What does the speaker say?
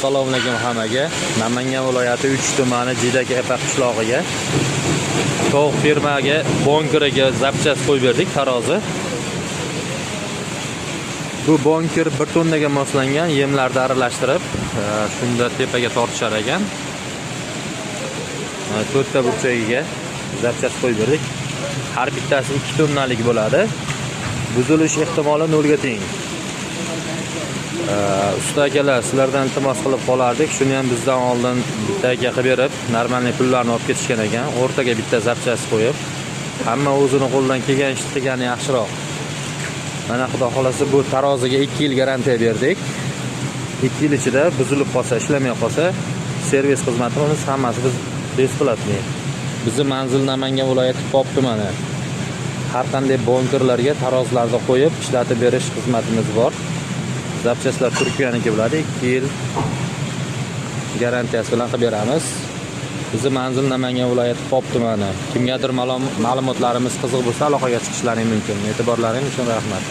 Assalomu alaykum hammaga. Namangan viloyati 3 tumani Jidaka qishlog'iga tovuq fermaga bonkeriga запчасть qo'yib berdik, tarozi. Bu bonker 1 tonnaga moslangan, yemlarni aralashtirib, shunda tepaga tortishar ekan. Mana to'rtta burchagiga запчасть qo'yib berdik. Har bittasi 2 tonnalik bo'ladi. Buzilish ehtimoli nolga teng. Usta akalar, sizlardan iltimos qilib qolardik. Shuni ham bizdan oldin bitta aka qilib berib, нормальный pullarni olib ketishgan ekan. O'rtaga bitta запчасть qo'yib, hamma o'zini qo'lidan kelgan ishni qilgani yaxshiroq. Mana, xudo xolasa, bu taroziga 2 yil garantiya berdik. 2 yil ichida buzilib qolsa, ishlamay qolsa, servis xizmatimiz hammasi biz бесплатный. Bizni manzil Namangan viloyati Pop tumani. Har qanday bonkerlarga tarozlarni qo'yib ishlatib berish xizmatimiz bor. Запчасть lar Turkiyaniki bo'ladi. 2 yil garantiyasi bilan qilib beramiz. Bizni manzil Namangan viloyati Pop tumani. Kimgadir ma'lumotlarimiz qiziq bo'lsa, aloqaga chiqishlaring mumkin. E'tiborlaring uchun rahmat.